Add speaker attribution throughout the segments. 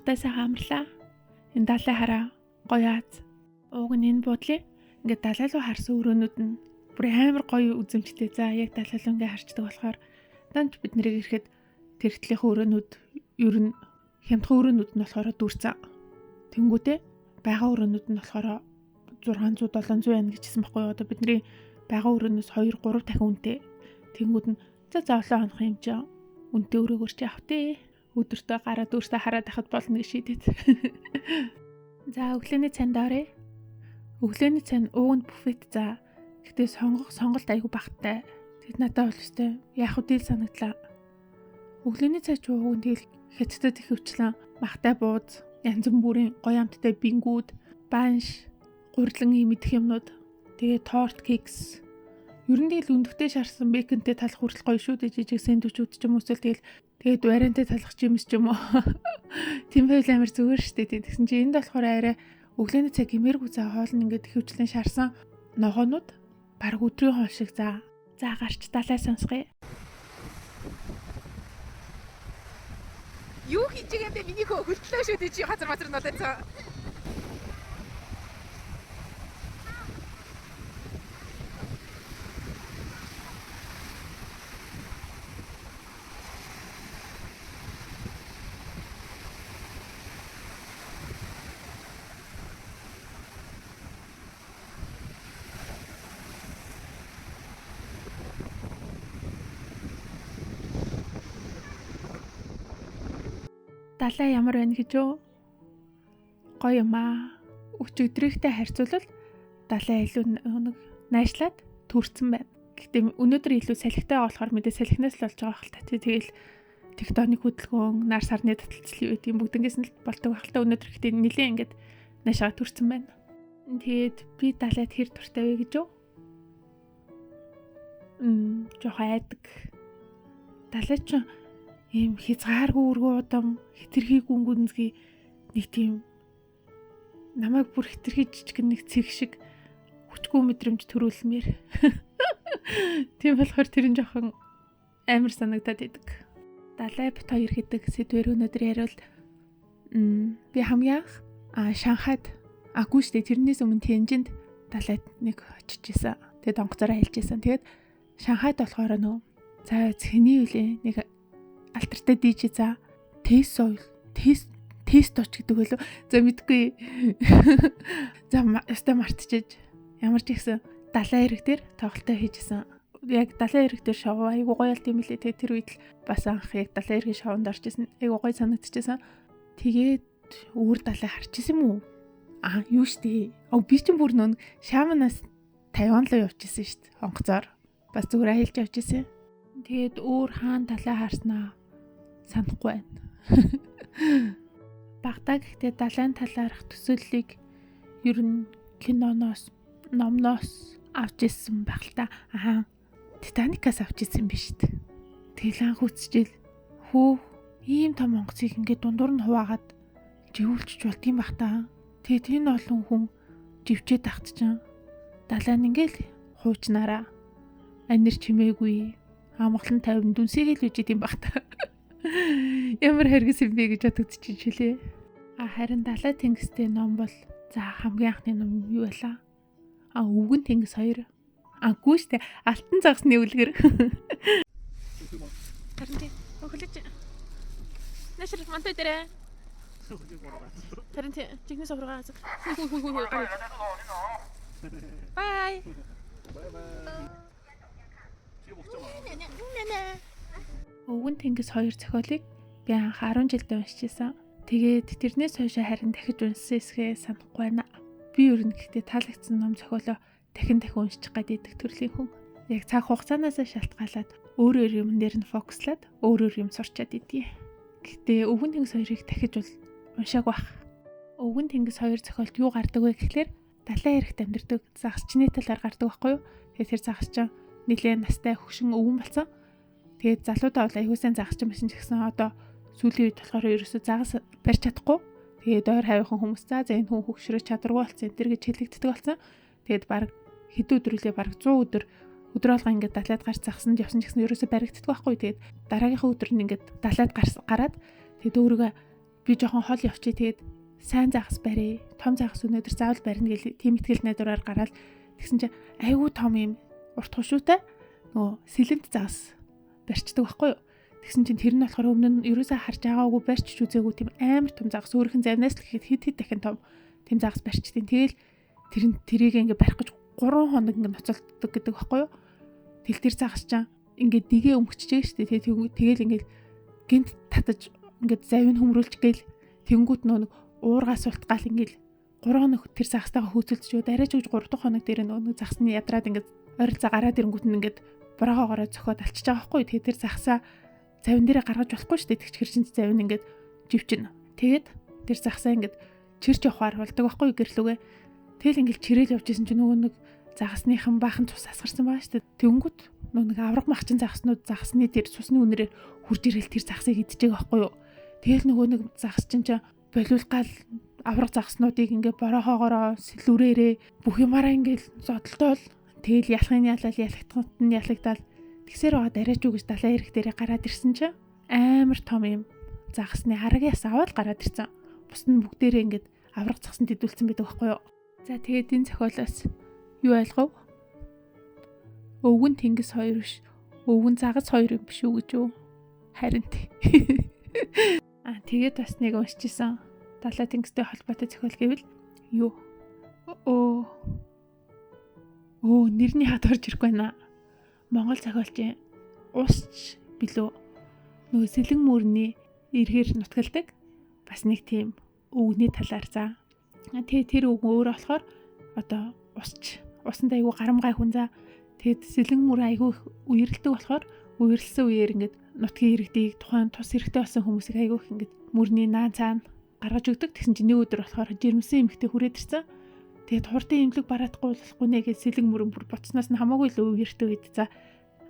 Speaker 1: Тавтай сайхан амарлаа. Энэ далай хараа гоё аз. Уг нь энэ буудлын ингээд далай руу харсан өрөөнүүд нь бүр амар гоё үзэмжтэй. За яг далай руу ингээд харчдаг болохоор данд бид нэрийг ирэхэд тэр талынхаа өрөөнүүд ер нь хямдхан өрөөнүүд нь болохоор дүүрцэн. Тэнгүүтээ байгаа өрөөнүүд нь болохоор 600 700 байна гэжсэн байхгүй юу? Одоо бидний байгаа өрөөнөөс 2 3 дахин үнэтэй. Тэнгүүд нь за олон хонох юм чинь үнэтэй өрөөгөр чи авт ээ. Өдөртөө гараад өөртөө хараад байхад болно гэж шийдээд. За өглөөний цайнд оръё. Өглөөний цай нь ууг нь буфет за. Гэхдээ сонголт айгүй багтай. Тэгэд надад бол өстэй яах вэ дийл санагдлаа. Өглөөний цай ч ууг нь тэгэл хятадд их хвчлэн махтай бууз, янз бүрийн гоё амттай бингүүд, банш, гурилан ийм идэх юмнууд. Тэгээ торт, кекс. Ер нь тэгэл өндөгтэй шарсан бейконтэй талах хүртэл гоё шүү дээ. Жижиг сэндвичүүд ч юм уу эсвэл тэгээд вариантай талах жимс ч юм уу. Тийм байл амар зүгээр шүү дээ. Тэгсэн чинь энд болохоор арай өглөөний цай гэмээргүй за хоол нь ингээд ихэвчлэн шарсан ногоонууд баг өдрийн хоол шиг за. За гарч далай сонсгоё.
Speaker 2: Юу хийж байгаа юм бэ? Миний хөө хөлтлөө шүү дээ чи газар мазар нь болоо.
Speaker 1: Далай ямар байна гэж юу? Гоё юм аа. Өчигдрийнхтэй харьцуулбал далай илүү нэг найшлаад төрцөн байна. Гэхдээ өнөөдөр илүү салхитай болохоор мэдээ салхинаас л болж байгаа хэл та. Тэгэл тектоник хөдөлгөөн, нар сарны таталцлын үед юм бүгднгээс нь л болдог байх л та. Өнөөдөр гэхдээ нэлээ ингээд наашаа төрцөн байна. Тэгээд би далайд хэр дуртай вэ гэж юу? Жохоо айдаг. Далай ч ийм хязгааргүй өргөн удам хэтэрхий гүн гүнзгий нэг тийм намайг бүр хэтэрхий жижиг нэг цэг шиг хүчгүй мэдрэмж төрүүлмээр. Тийм болохоор тэр нь жоохон амар санагдаад идэг. Далай бит хоёр гэдэг сэдвэр өнөөдөр яриул би хамгийн анх Шанхайд аггүй штэ тэрнээс өмнө Тэнжинд далайд нэг очиж исэн. Тэгээд онгоцоор аялж исэн. Тэгээд Шанхайд болохоор нөө за цэний үлээ нэг алтартай DJ за тест ойл тест оч гэдэг байлоо. За мэдгүй. За өстой мартчихэж ямар ч ихсэн далайн эрэг дээр тоглолтоо хийжсэн. Яг далайн эрэг дээр шоу айгуу гоё л тийм лээ. Тэгээ тэр үед л бас анх яг далайн эргийн шоунд орж исэн. Айгуу гоё санагдчихсан. Тэгээд өөр далай харж исэн юм уу? Аа юу штэ. Би ч бүр нөө Шаманаас Тайван руу явж исэн штэ. Онгоцоор. Бас зүгээр аялж явж исэн. Тэгээд өөр хаан далай харснаа санахгүй байна. Багтаа гэхдээ далайн талаарх төсөөллийг ер нь киноноос, номноос авч ирсэн байх л та. Аа, Титаникаас авч ирсэн юм биш үү? Тэгэл анх үзчихэл хөө ийм том онгоцыг ингээд дундуур нь хуваагаад живүүлчих болдгийм бах та. Тэгээд энэ олон хүн живчээд тахт чинь далайн ингээл хуучнараа анир чимээгүй амгалан тайван дүнсийг л үжид юм бах та. Ямар хэрэгс юм бэ гэж бодогдчих шилээ. А харин далай тэнгистэй ном бол за хамгийн анхны ном юу байлаа? А өвгөн тэнгис 2. А гүү штэ алтан загасны үлгэр. Харин тий. Өглөж. Нашэр мантай дээрээ. Харин тий. Жигнэс оврогоо. Бай.
Speaker 3: Бай бай.
Speaker 1: Өвгөн тэнгис 2 зохиолыг би анх 10 жилдээ уншижсэн. Тэгээд тэрнээс хойш харин дахиж уншсан эсхээ санахгүй байна. Би ер нь гэхдээ таалагдсан ном зохиолоо дахин дахин уншчих гээд идэх төрлийн хүн. Яг цаг хугацаанаас шалтгаалаад өөр өөр юм дээр нь фокуслаад өөр өөр юм сурчаад идэгье. Гэхдээ Өвгөн тэнгис 2-ыг дахиж бол уншаагүй байх. Өвгөн тэнгис 2 зохиолд юу гардаг вэ гэхлээр далайн эрэгт амьдардаг загасчны талаар гардаг байхгүй юу? Тэгээд тэр загасчин нэлээд настай хөгшин өвгөн болсон. Тэгээд залуудаа бол аягүй сайн загасчин байсан ч гэсэн одоо сүүлийн үед болохоор ерөөсөө загас барьж чадахгүй. Тэгээд ойр хавийнхын хүмүүс за энэ хүн хөгшрөө чадваргүй болсон энэ төр гэж хэлэгддэг болсон. Тэгээд баг хэдэн өдрөлээ баг 100 өдөр өдөр болгон ингээд далайд гарч загсанд явсан ч гэсэн ерөөсөө баригддаг байхгүй. Тэгээд дараагийнхаа өдөр нь ингээд далайд гараад тэгээд өөрийгөө Би жоохон хол явчих, тэгээд сайн загас барья. Том загас өнөөдөр заавал барина гэл тийм итгэл найдвараар гараад тэгсэн чинь айгүй том юм урт хушуутай нөгөө сэлэмт загас барьчдаг байхгүй юу? Тэгсэн чинь тэр нь болохоор өмнө нь ерөөсөө харж байгаагүй, барьч ч үзээгүй тийм амар том загас, өөрийнх нь завнаас л гэхэд хэд хэд дахин том тийм загас барьчдیں۔ Тэгэл тэр нь тэрийг ингээ барих гэж 3 хоног ингээ ноцолддог гэдэг байхгүй юу? Тэгэл тэр загас чам ингээ дигээ өмгчжээ шүү дээ. Тэгэл ингээ гинт татаж ингээ завийг хөмрүүлж гээл тэнгүүт нөө нэг уургаас султгаал ингээл 3 хоног тэр загастайгаа хөөцөлдөж өө дараач үж 3 дахь хоног дээр нөгөө загасны ядраад ингээд ойролцоо гараад ирэнгүүт нь ингээд бороогоороо зөхиод алчиж байгаа байхгүй. Тэгээд тэр загасаа завин дээрээ гаргаж болохгүй шүү дээ. Тэгч хэрчин завин ингээд живчин. Тэгээд тэр загасаа ингээд чирч явахаар болдог байхгүй гэрлүүгээ. Тэгэл ингээд чирээл явж исэн чинь нөгөө нэг загасныхан баахан цус асгарсан байгаа шүү дээ. Тэнгүүт нөгөө нэг авраг махчин загаснууд загасны тэр цусны үнэрээр хурж ирэл тэр загасыг идчихээг байхгүй юу. Тэгэл нөгөө нэг загас чинь болиулгаал авраг загаснуудыг ингээ борохоогоороо сэлүүрээрээ бүх юмараа ингээ зодолтоол тэгэл ялахын ялал ялагдахад нь ялагдал тэгсээр байгаа дараач юу гэж далайн эрэг дээрээ гараад ирсэн чинь амар том юм загасны хараг яс аваад гараад ирсэн. Бус нь бүгдээрээ ингээд авраг загсанд хэдүүлсэн байдаг байхгүй юу. За тэгээд энэ зохиолоос юу ойлгов? Өвгөн тэнгис хоёр биш. Өвгөн загас хоёр юм биш үү гэж юу? Харин тий. Аа тэгээд бас нэг уншижсэн. Далай тэнгистэй холбоотой зохиол гэвэл юу? Өө нэрний хад орж ирэхгүй байна. Монгол зохиолчийн усч билүү? Нөгөө сэлэн мөрний эргээр нутгалдаг бас нэг тийм өвгний талаар за. Тэгээ тэр өвгөн өөрөө болохоор одоо усч усанд айгүй гарамгай хүн за. Тэгээд сэлэн мөр айгүй үерэлдэг болохоор үерэлсэн үеэр ингээд нутгийн иргэдийг тухайн тус хэрэгтэй болсон хүмүүсийг айгүй их ингээд мөрний наан цаана гаргаж өгдөг. Тэгсэн чинь нэг өдөр болохоор жирэмсэн эмэгтэй хүрээд ирсэн. Тэгээд хурдан эмнэлэг бараадахгүй болохгүй нэ гэж сэлэн мөрөн бүр буцснаас нь хамаагүй л үертэй үед за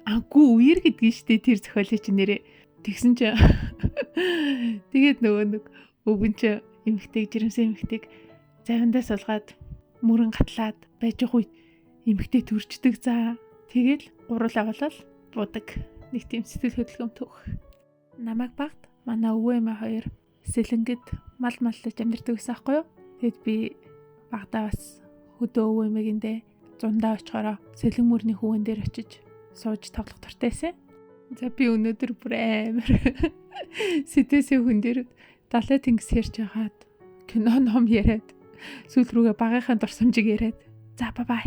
Speaker 1: аагүй үер гэдгийг штэ тэр зохиолын чинь нэрээ. Тэгсэн чинь тэгээд нөгөө нэг өвгөн чинь эмэгтэйг жирэмсэн эмэгтэйг завиндаа сулгаад мөрөн гатлаад байж байгаа үед эмэгтэй төрчдөг за. Тэгэл гурлаа болол будаг. Нэг тийм сэтгэл хөдлөм төвх. Намайг багт манай өвөө эмээ хоёр сэлэнгэд мал маллаж амьдардаг гэсэн аахгүй юу? Тэгэд би багтаа бас хөдөө өвөө эмээгэндээ зундаа очихороо сэлэн мөрний хүүгэн дээр очиж сууж тоглох дуртай байсан. За би өнөөдөр бүр амар сэтгэсээ хүн дээр далай тэнгис ярьж байгаад кино ном яриад сүүл рүүгээ багийнхаа дурсамжийг яриад. За бай бай.